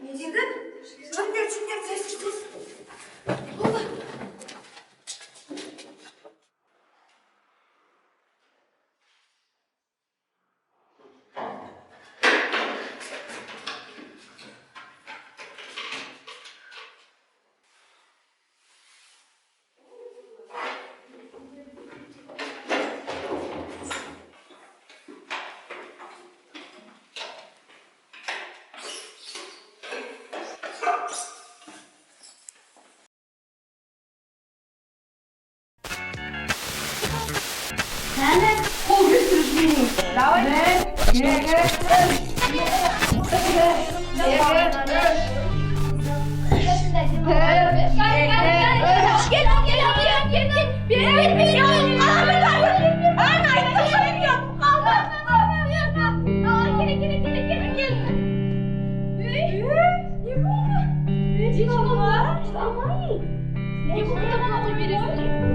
Не деді? Жүріңдер, жүріңдер, тез, тез. Не болды? Қол күрестіріп жіберейін. Давай. 1, 2, 3. 2, 3. Gel gel gel gel gel. Bir bir bir.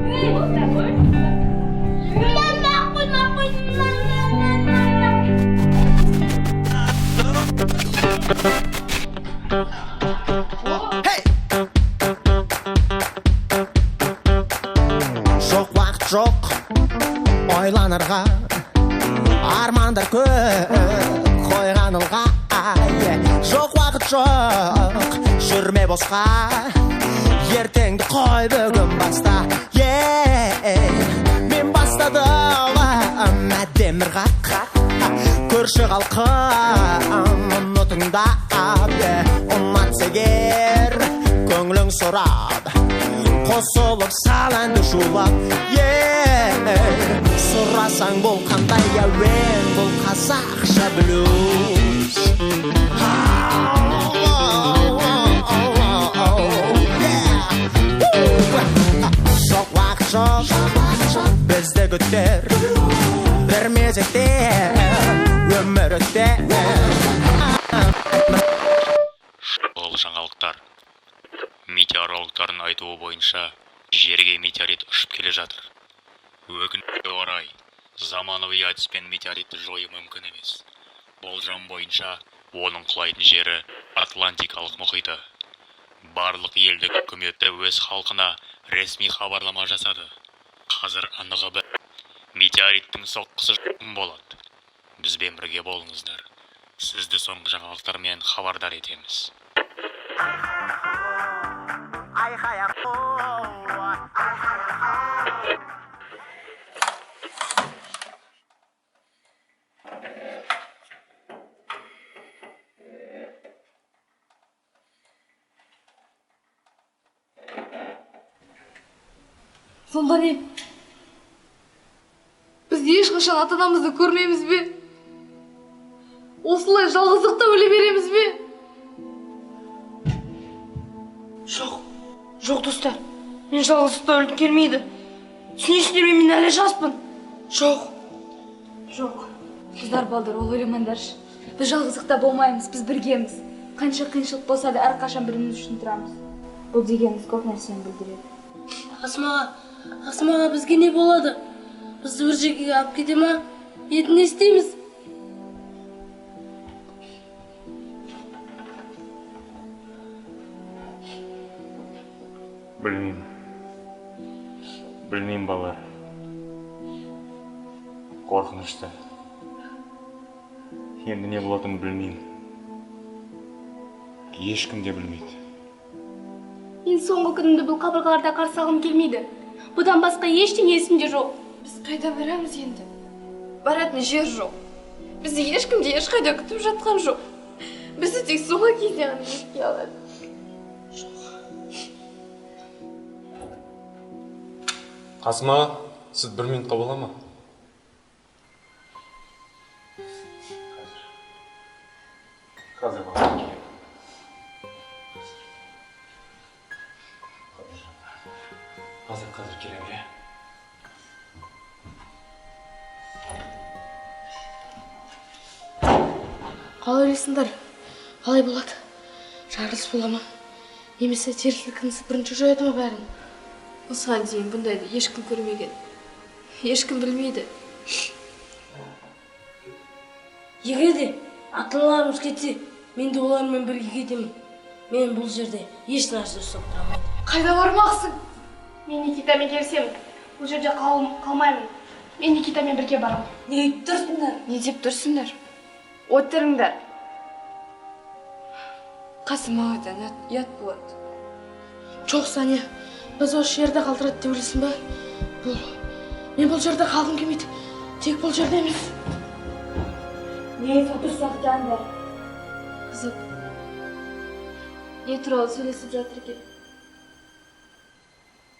Не болды? Не болды? Жоқ уақыт жоқ ойланарға, армандар көп қойған алға. Жоқ уақыт жоқ, жүрме босқа, ертеңді қой бүгін баста. Мен бастадым әдемі ырғақ, көрші халқым мұны тыңдап, ұнатса егер көңілің сұрап, қосылып сал әнді шулап. Сұрасаң бұл қандай әуен, бұл қазақша блюз. Жоқ уақыт жоқ, бізді күтер, бір мезетте өмір өтер. Шұғыл жаңалықтар. Метеорологтардың айтуы бойынша жерге метеорит ұшып келе жатыр. Өкінішке орай, заманауи әдіспен метеоритті жою мүмкін емес. Болжам бойынша оның құлайтын жері Атлантикалық мұхиты. Барлық елдің үкіметі өз халқына ресми хабарлама жасады. Қазір анығы бір, метеориттің соққысы болады. Бізбен бірге болыңыздар. Сізді соңғы жаңалықтармен хабардар етеміз. Сонда не? Біз ешқашан ата-анамызды көрмейміз бе? Осылай жалғыздықта өле береміз бе? Жоқ, жоқ достар, мен жалғыздықта өлгім келмейді. Түсінесіңдер ме, мен әлі жаспын. Жоқ. Жоқ. Қыздар, балдар, ол ойламаңдаршы. Біз жалғыздықта болмаймыз, біз біргеміз. Қанша қиыншылық болса да әрқашан біріміз үшін тұрамыз. Бұл дегеніміз көп нәрсені білдіреді. Қасым аға, Қасым аға, бізге не болады? Бізді бір жерге алып кете ма? Енді не істейміз? Білмеймін. Білмеймін, балалар. Қорқынышты. Енді не болатынын білмеймін. Ешкім де білмейді. Мен соңғы күнімді бұл қабырғаларда қарсы алғым келмейді. Бұдан басқа ештеңе есімде жоқ. Біз қайда барамыз енді? Баратын жер жоқ. Бізді ешкім де ешқайда күтіп жатқан жоқ. Бізді тек соңғы кезде ғана еске алады. Қасым аға, сіз бір минутқа бола ма? Қазір. Қазір балам келеді. Қазір, қазір келемін, иә. Қалай ойлайсыңдар? Қалай болады? Жарылыс бола ма? Немесе жер сілкінісі бірінші жояды ма бәрін? Осыған дейін бұндайды ешкім көрмеген. Ешкім білмейді. Егер де ата-аналарымыз кетсе, мен де олармен бірге кетемін. Мен бұл жерде еш нәрсе ұстап тұра алмаймын. Қайда бармақсың? Мен Никитамен келісемін. Бұл жерде қалмаймын. Мен Никитамен бірге барамын. Не айтып тұрсыңдар? Не деп тұрсыңдар? Отырыңдар. Қасым ағадан ұят болады. Жоқ, Саня, біз осы жерде қалдырады деп ойлайсың ба? Мен бұл жерде қалғым келмейді. Тек бұл жерде емес. Не айтып отырсақ жандар? Қызық. Не туралы сөйлесіп жатыр екен?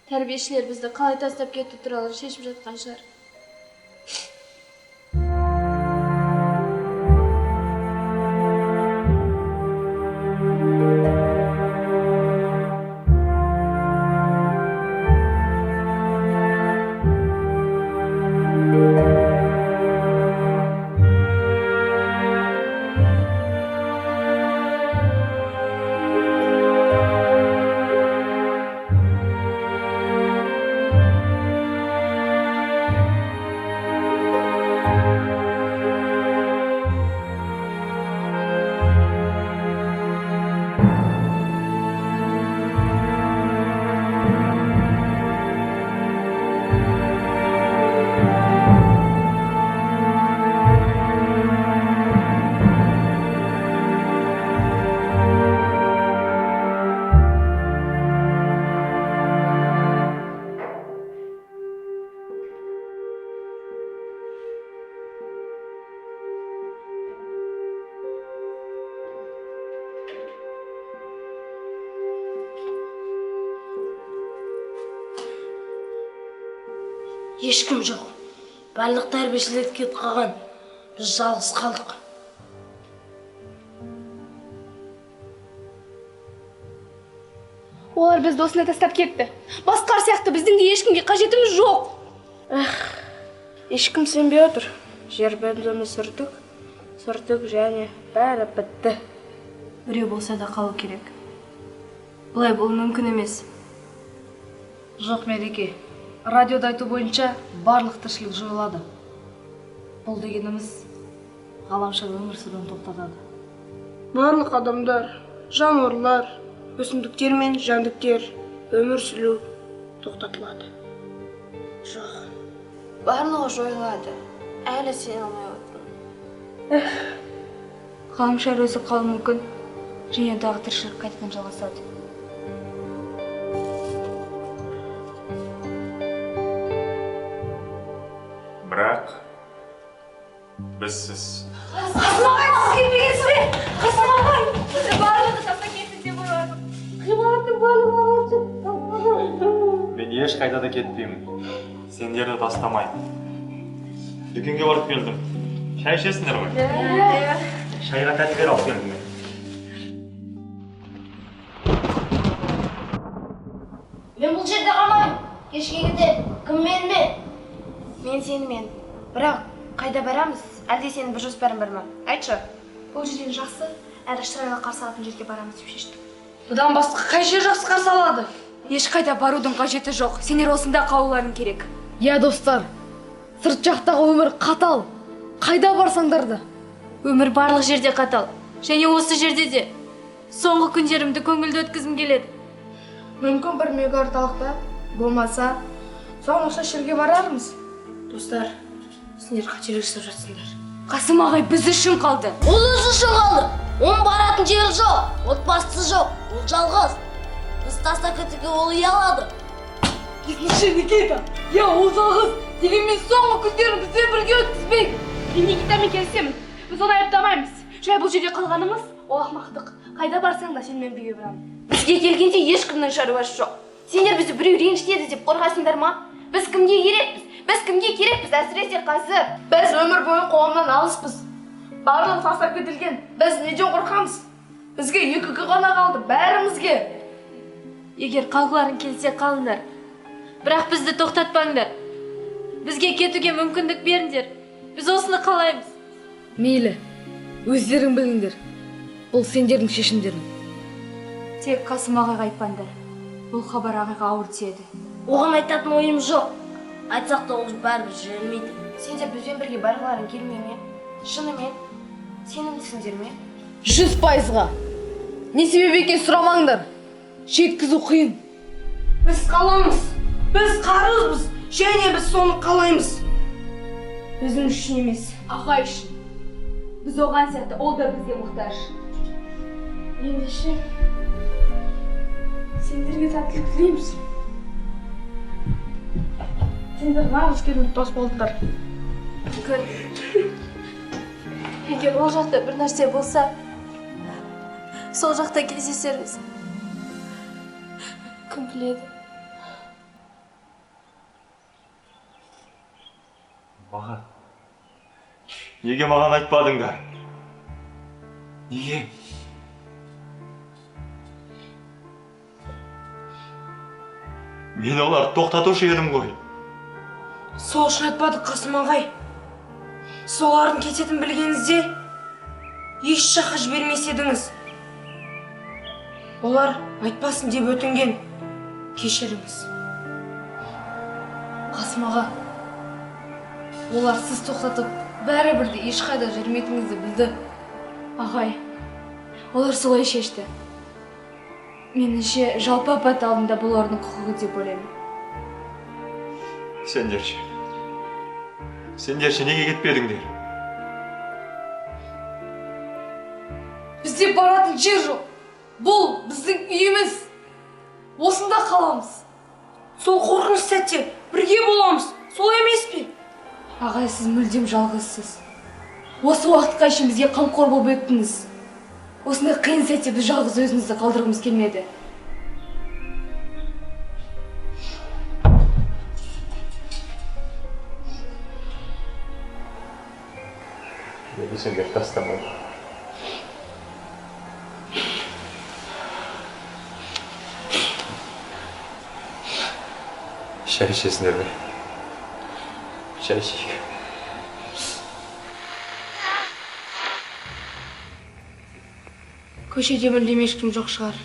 Тәрбиешілер бізді қалай тастап кету туралы шешіп жатқан шығар. Ешкім жоқ. Барлық тәрбиешілер кетіп қалған. Біз жалғыз қалдық. Олар бізді осында тастап кетті. Басқалар сияқты біздің де ешкімге қажетіміз жоқ. Ешкім сенбей отыр. Жер бетінде сүрдік, сүрдік және бәрі бітті. Біреу болса да қалу керек. Бұлай болу мүмкін емес. Жоқ, Мереке. Радиода айту бойынша барлық тіршілік жойылады. Бұл дегеніміз ғаламшар өмір сүруін тоқтатады. Барлық адамдар, жануарлар, өсімдіктер мен жәндіктер өмір сүру тоқтатылады. Жоқ. Барлығы жойылады. Әлі сене алмай отырмын. Ғаламшар өзі қалуы мүмкін, және дағы тіршілік қайтадан жалғасады. Бірақ бізсіз. Қасым ағай, сіз келмегенсіз бе? Қасым ағай, бізді барлығы тастап кетті деп ойладық. Ғимараттың барлығы Мен ешқайда да кетпеймін. Сендерді тастамаймын. Дүкенге барып келдім. Шай ішесіңдер ғой? Иә. Шайға тәттілер алып келдім мен. Мен бұл жерде қалмаймын. Кешке кетемін. Кім менімен? Мен сенімен. Бірақ қайда барамыз? Әлде сенің бір жоспарың бар ма? Айтшы. Бұл жерден жақсы, әрі шырайлы қарсы алатын жерге барамыз деп шештік. Бұдан басқа қай жер жақсы қарсы алады? Ешқайда барудың қажеті жоқ. Сендер осында қалуларың керек. Иә, достар, сырт жақтағы өмір қатал. Қайда барсаңдар да. Өмір барлық жерде қатал. Және осы жерде де. Соңғы күндерімді көңілді өткізгім келеді. Мүмкін бір мега орталықта, болмаса, соң осы жерге барармыз. Достар, сендер қателік жасап жатсыңдар. Қасым ағай біз үшін қалды. Ол өзі үшін қалды. Оның баратын жері жоқ, отбасысы жоқ, ол жалғыз. Біз тастап кетуге ол ұялады. Слушай, Никита, я ол жалғыз. Дегенмен соңғы күндерін бізбен бірге өткізбек. Мен Никитамен келісемін. Біз оны айыптамаймыз. Жай бұл жерде қалғанымыз ол ақымақтық. Қайда барсаң да сенімен бірге барамын. Бізге келгенде ешкімнің шаруасы жоқ. Сендер бізді біреу ренжітеді деп қорқасыңдар ма? Біз кімге керекпіз? Біз кімге керекпіз, әсіресе қазір? Біз өмір бойы қоғамнан алыспыз. Барлығы тастап кетілген. Біз неден қорқамыз? Бізге 2 күн ғана қалды, бәрімізге. Егер қалғыларың келсе қалыңдар. Бірақ бізді тоқтатпаңдар. Бізге кетуге мүмкіндік беріңдер. Біз осыны қалаймыз. Мейлі, өздерің біліңдер. Бұл сендердің шешімдерің. Тек Қасым ағайға айтпаңдар. Бұл хабар ағайға ауыр тиеді. Оған айтатын ойым жоқ. Айтсақ та ол бәрібір жібермейді. Сендер бізбен бірге барғыларың келмей ме? Шынымен сенімдісіңдер ме? 100%-ға. Не себеп екенін сұрамаңдар. Жеткізу қиын. Біз қаламыз. Біз қарызбыз. Және біз соны қалаймыз. Өзіміз үшін емес. Ағай үшін. Біз оған сияқты, ол да бізге мұқтаж. Ендеше сендерге сәттілік тілейміз. Сендер нағыз керемет дос болдыңдар. Мүмкін егер ол жақта бір нәрсе болса, сол жақта кездесерміз. Кім біледі? Маған. Неге маған айтпадыңдар? Неге? Мен оларды тоқтатушы едім ғой. Сол үшін айтпадық, Қасым ағай. Солардың кететін білгеніңізде еш жаққа жібермес едіңіз. Олар айтпасын деп өтінген. Кешіріңіз. Қасым аға, олар сіз тоқтатып, бәрібір де ешқайда жүрмейтініңізді білді. Ағай, олар солай шешті. Меніңше, жалпы апат алдында бұл олардың құқығы деп ойлаймын. Сендерше. Сендерше неге кетпедіңдер? Бізде баратын жер жоқ. Бұл біздің үйіміз. Осында қаламыз. Сол қорқынышты сәтте бірге боламыз. Солай емес пе? Ағай, сіз мүлдем жалғызсыз. Осы уақытқа шейін бізге қамқор болып өттіңіз. Осындай қиын сәтте біз жалғыз өзіңізді қалдырғымыз келмеді. Неге сендер тастамадың? Шай ішесіңдер ме? Шай ішейік. Көшеде мүлдем ешкім жоқ шығар.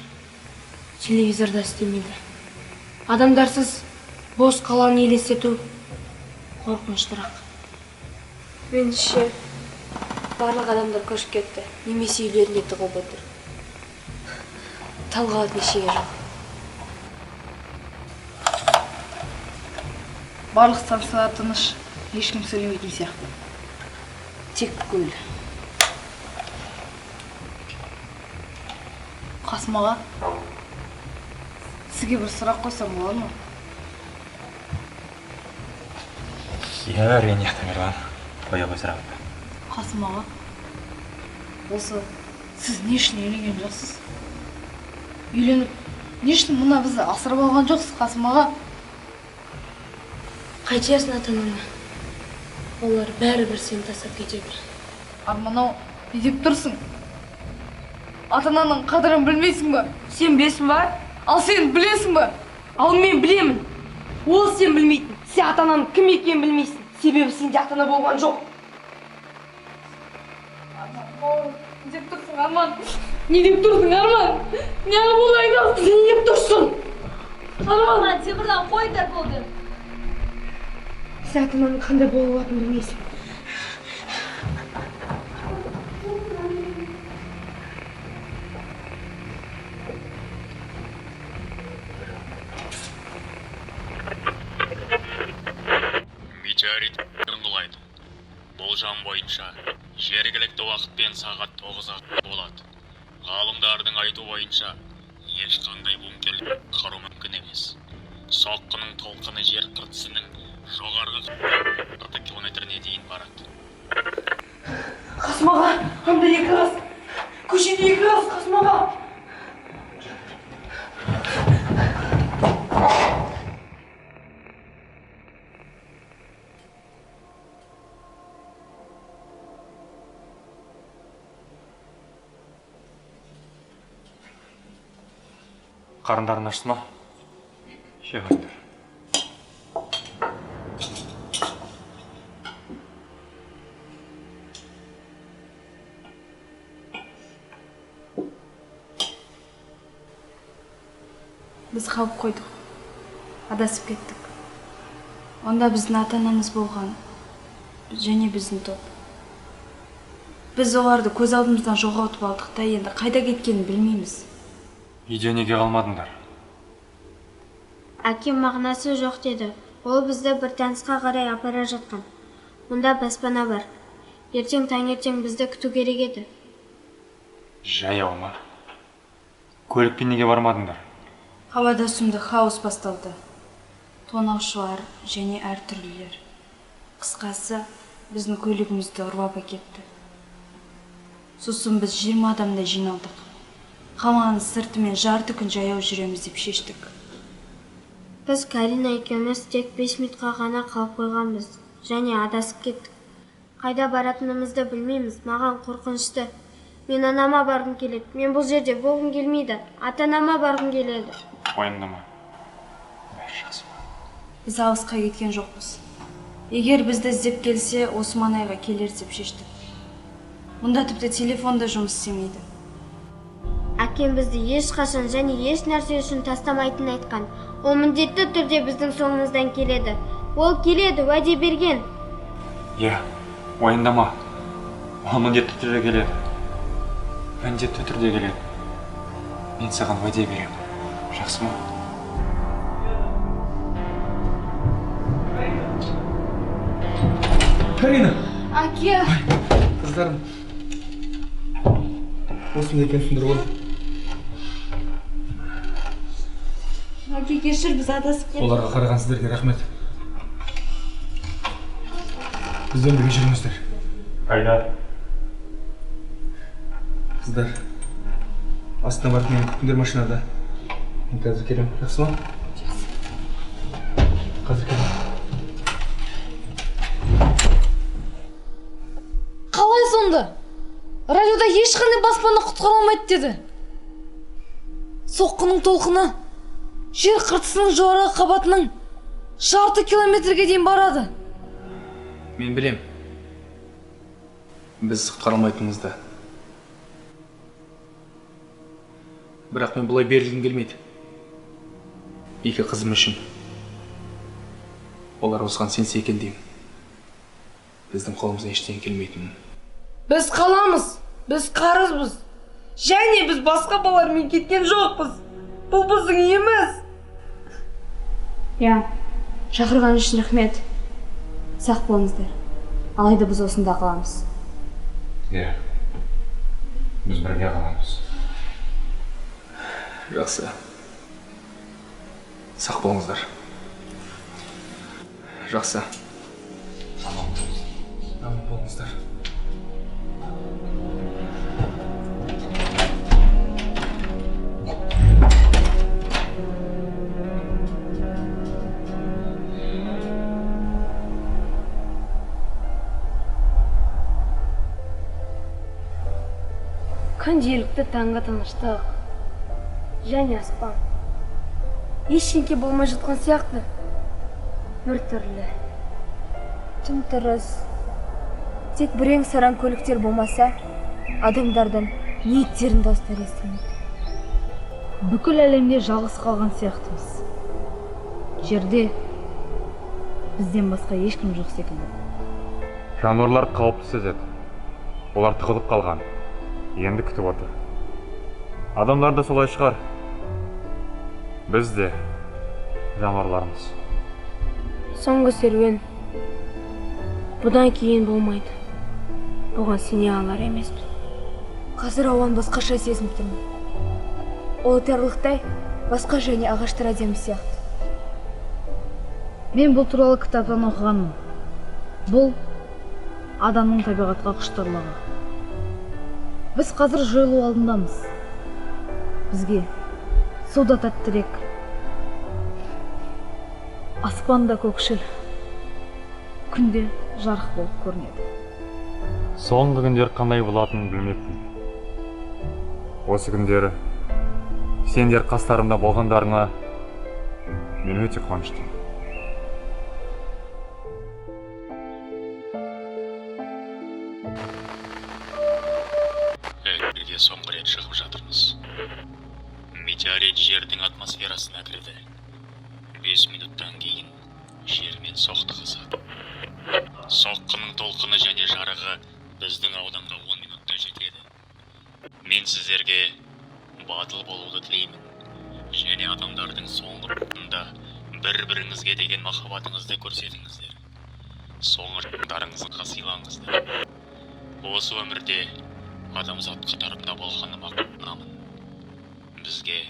Телевизор да істемейді. Адамдарсыз бос қаланы елестету қорқыныштырақ. Меніңше, барлық адамдар көшіп кетті, немесе үйлерінде тығылып отыр. Таңғалатын ештеңе жоқ. Барлық станциялар тыныш, ешкім сөйлемейтін сияқты. Тек көл. Қасым аға, сізге бір сұрақ қойсам болады ма? Иә, әрине, Тамерлан. Қоя қой сұрағыңды. Қасым аға, осы сіз не үшін үйленген жоқсыз? Үйленіп, не үшін мына бізді асырап алған жоқсыз, Қасым аға? Қайтесің ата-анаңа? Олар бәрібір сені тастап кетеді. Арман-ау, не деп тұрсың? Ата-ананың қадірін білмейсің ба? Сен білесің ба? Ал сен білесің ба? Ал мен білемін. Ол сен білмейтін. Сен ата-ананың кім екенін білмейсің. Себебі сенде ата-ана болған жоқ. Арман, не деп тұрсың, Арман? Не деп тұрсың, Арман? Неғып олай айтасың? Сен не деп тұрсың? Арман, сен бірден қойыңдар болды. Сен ата-ананың қандай бола алатынын білмейсің. Метеорит құлайды. Болжам бойынша жергілікті уақытпен сағат 9-ға болады. Ғалымдардың айтуы бойынша ешқандай бункер құру мүмкін емес. Соққының толқыны жер қыртысының жоғарғы 40 километріне дейін барады. Қасым аға, анда екі қыз. Көшеде екі қыз, Қасым аға. Қарындарың ашты ма? Іше қойыңдар. Біз қалып қойдық. Адасып кеттік. Онда біздің ата-анамыз болған және біздің топ. Біз оларды көз алдымыздан жоғалтып алдық та, енді қайда кеткенін білмейміз. Үйде неге қалмадыңдар? Әкем мағынасы жоқ деді. Ол бізді бір танысқа қарай апара жатқан. Мұнда баспана бар. Ертең таңертең бізді күту керек еді. Жаяу ма? Көлікпен неге бармадыңдар? Қалада сұмдық хаос басталды. Тонаушылар және әртүрлілер. Қысқасы, біздің көлігімізді ұрлап әкетті. Сосын біз 20 адамдай жиналдық. Қаланың сыртымен жарты күн жаяу жүреміз деп шештік. Біз Карина екеуміз тек 5 минутқа ғана қалып қойғанбыз және адасып кеттік. Қайда баратынымызды білмейміз. Маған қорқынышты. Мен анама барғым келеді. Мен бұл жерде болғым келмейді. Ата-анама барғым келеді. Уайымдама. Бәрі жақсы. Біз алысқа кеткен жоқпыз. Егер бізді іздеп келсе, осы маңайға келер деп шештік. Мұнда тіпті телефон да жұмыс істемейді. Әкем бізді ешқашан және еш нәрсе үшін тастамайтынын айтқан. Ол міндетті түрде біздің соңымыздан келеді. Ол келеді, уәде берген. Иә, уайымдама. Ол міндетті түрде келеді. Міндетті түрде келеді. Мен саған уәде беремін. Жақсы ма? Карина! Әке! Қыздарым, осында екенсіңдер ғой. Әке, кешір, біз адасып кеттік. Оларға қараған сіздерге рахмет. Бізбен бірге жүріңіздер. Қайда? Қыздар, астына барып мені күтіңдер машинада. Мен қазір келемін, жақсы ма? Жақсы. Қазір келемін. Қалай сонда? Радиода ешқандай баспана құтқара алмайды деді. Соққының толқыны жер қыртысының жоғарғы қабатының жарты километрге дейін барады. Мен білем. Біз құтқара алмайтынымызды. Бірақ мен бұлай берілгім келмейді. Екі қызым үшін. Олар осыған сенсе екен деймін. Біздің қолымыздан ештеңе келмейтінін. Біз қаламыз, біз қарызбыз. Және біз басқа балалармен кеткен жоқпыз. Бұл біздің үйіміз. Иә, шақырған үшін рахмет. Сақ болыңыздар. Алайда біз осында қаламыз. Иә, біз бірге қаламыз. Жақсы. Сақ болыңыздар. Жақсы. Аман болыңыздар. Аман болыңыздар. Күнделікті таңғы тыныштық және аспан. Ештеңе болмай жатқан сияқты. Бір түрлі. Тым-тырыс. Тек бірең сараң көліктер болмаса, адамдардан ниеттерін дауыстары естілмейді. Бүкіл әлемде жалғыз қалған сияқтымыз. Жерде бізден басқа ешкім жоқ секілді. Жануарлар қауіпті сезеді. Олар тығылып қалған. Енді күтіп отыр. Адамдар да солай шығар. Біз де жануарлармыз. Соңғы серуен бұдан кейін болмайды. Бұған сене алар емеспін. Қазір ауан басқаша сезініп тұрмын. Ол өтерліктай басқа және ағаштар әдемі сияқты. Мен бұл туралы кітаптан оқығанмын. Бұл адамның табиғатқа құштарлығы. Біз қазір жойылу алдындамыз. Бізге су да тәттірек, аспан да көкшіл, күн де жарық болып көрінеді. Соңғы күндер қандай болатынын білмеппін. Осы күндері сендер қастарымда болғандарыңа мен өте қуаныштымын. Эфирге соңғы рет шығып жатырмыз. Метеорит жердің атмосферасына кірді. 5 минуттан кейін жермен метеориттермен соқтығысады. Соққының толқыны және жарығы біздің ауданға 10 минутта жетеді. Мен сіздерге батыл болуды тілеймін және адамдардың соңғы минутында бір-біріңізге деген махаббатыңызды көрсетіңіздер. Соңғы жылдарыңызға сыйлаңыздар. Осы өмірде адамзат қатарында болғаныма қуанамын. Бізге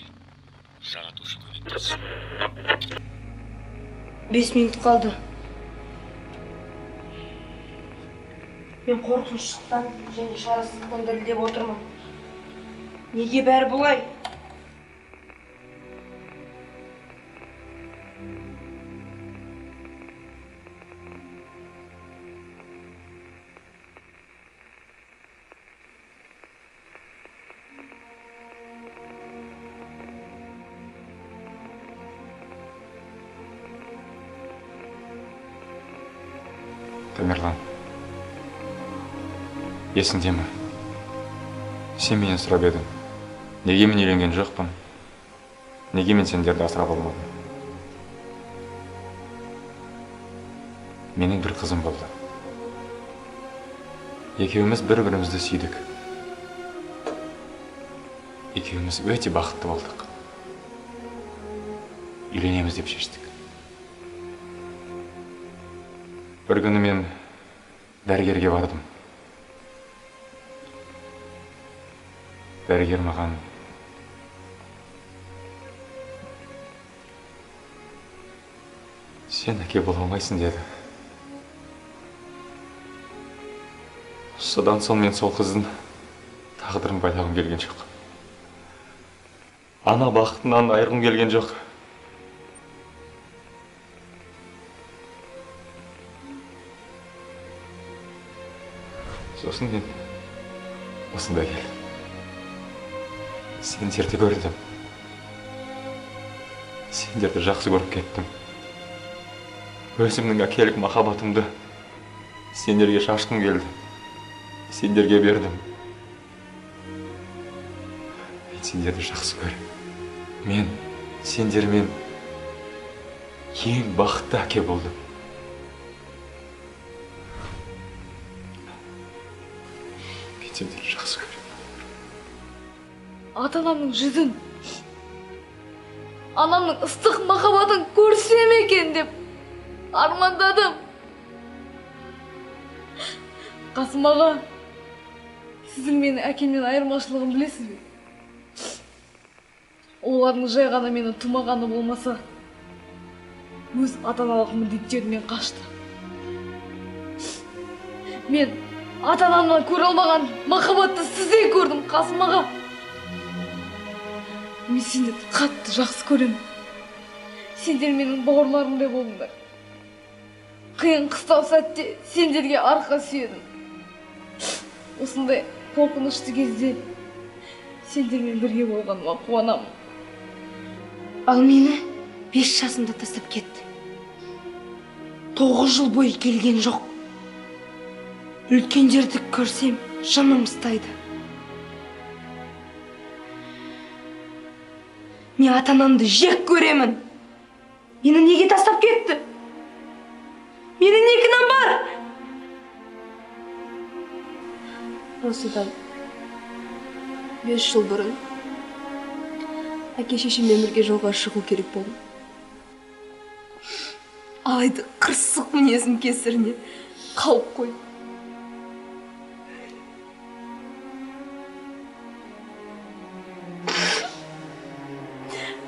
жаратушы көмектессін. 5 минут қалды. Мен қорқыныштан және шарасыздықтан дірілдеп отырмын. Неге бәрі бұлай? Тамерлан, есіңде ме? Сен менен сұрап едің. Неге мен үйленген жоқпын? Неге мен сендерді асырап алмадым? Менің бір қызым болды. Екеуміз бір-бірімізді сүйдік. Екеуміз өте бақытты болдық. Үйленеміз деп шештік. Бір күні мен дәрігерге бардым. Дәрігер маған сен әке бола алмайсың деді. Содан соң мен сол қыздың тағдырын байлағым келген жоқ. Ана бақытынан айырғым келген жоқ. Сосын мен осында келдім. Сендерді көрдім. Сендерді жақсы көріп кеттім. Өзімнің әкелік махаббатымды сендерге шашқым келді. Сендерге бердім. Мен сендерді жақсы көремін. Мен сендермен ең бақытты әке болдым. Мен сендерді жақсы көремін. Ата-анамның жүзін, анамның ыстық махаббатын көрсем екен деп армандадым. Қасым аға, сіздің мені әкемнен айырмашылығын білесіз бе? Олардың жай ғана мені тумағаны болмаса, өз ата-аналық міндеттерінен қашты. Мен ата-анамнан көре алмаған махаббатты сізден көрдім, Қасым аға. Мен сендерді қатты жақсы көремін. Сендер менің бауырларымдай болдыңдар. Қиын қыстау сәтте сендерге арқа сүйедім. Осындай қорқынышты кезде сендермен бірге болғаныма қуанамын. Ал мені 5 жасымда тастап кетті. 9 жыл бойы келген жоқ. Үлкендерді көрсем, жыным ұстайды. Мен ата-анамды жек көремін. Мені неге тастап кетті? Менің не кінәм бар? Осыдан 5 жыл бұрын әке шешеммен бірге жолға шығу керек болдым. Алайда қырсық мінезім кесірінен қалып қойдым.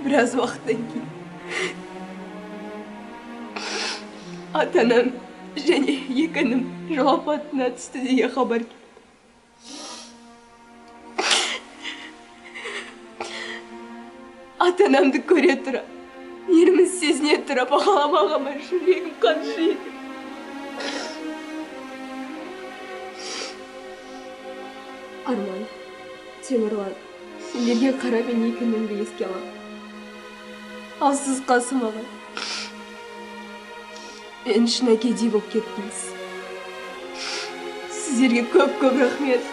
Біраз уақыттан кейін ата-анам және екі інім жол апатына түсті деген хабар келді. Ата-анамды көре тұра, мейірімін сезіне тұра бағаламағанма жүрегім қаншиды. Арман, Темірлан, сендерге қарап мен екі інімді еске аламын. Ал сіз, Қасым аға, мен үшін әкедей болып кеттіңіз. Сіздерге көп-көп рахмет.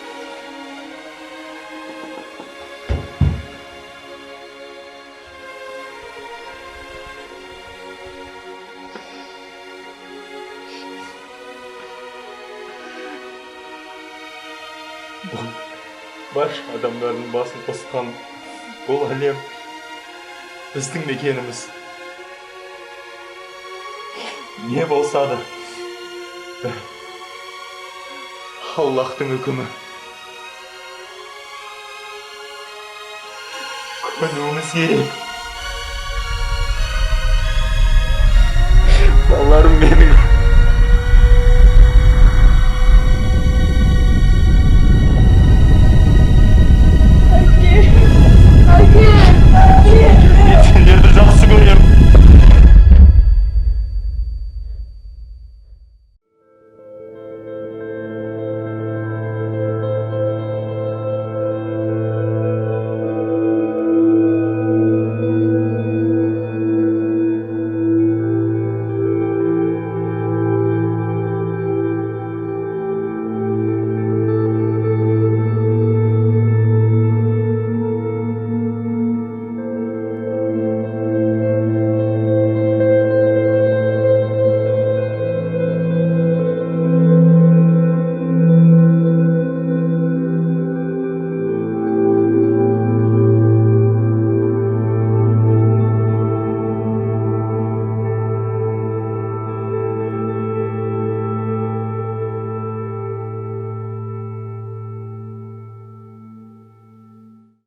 Бұл барша адамдардың басын қосқан бұл әлем біздің мекеніміз. Не болса да, бәрі Аллахтың үкімі. Көнуіміз керек. Балаларым менің.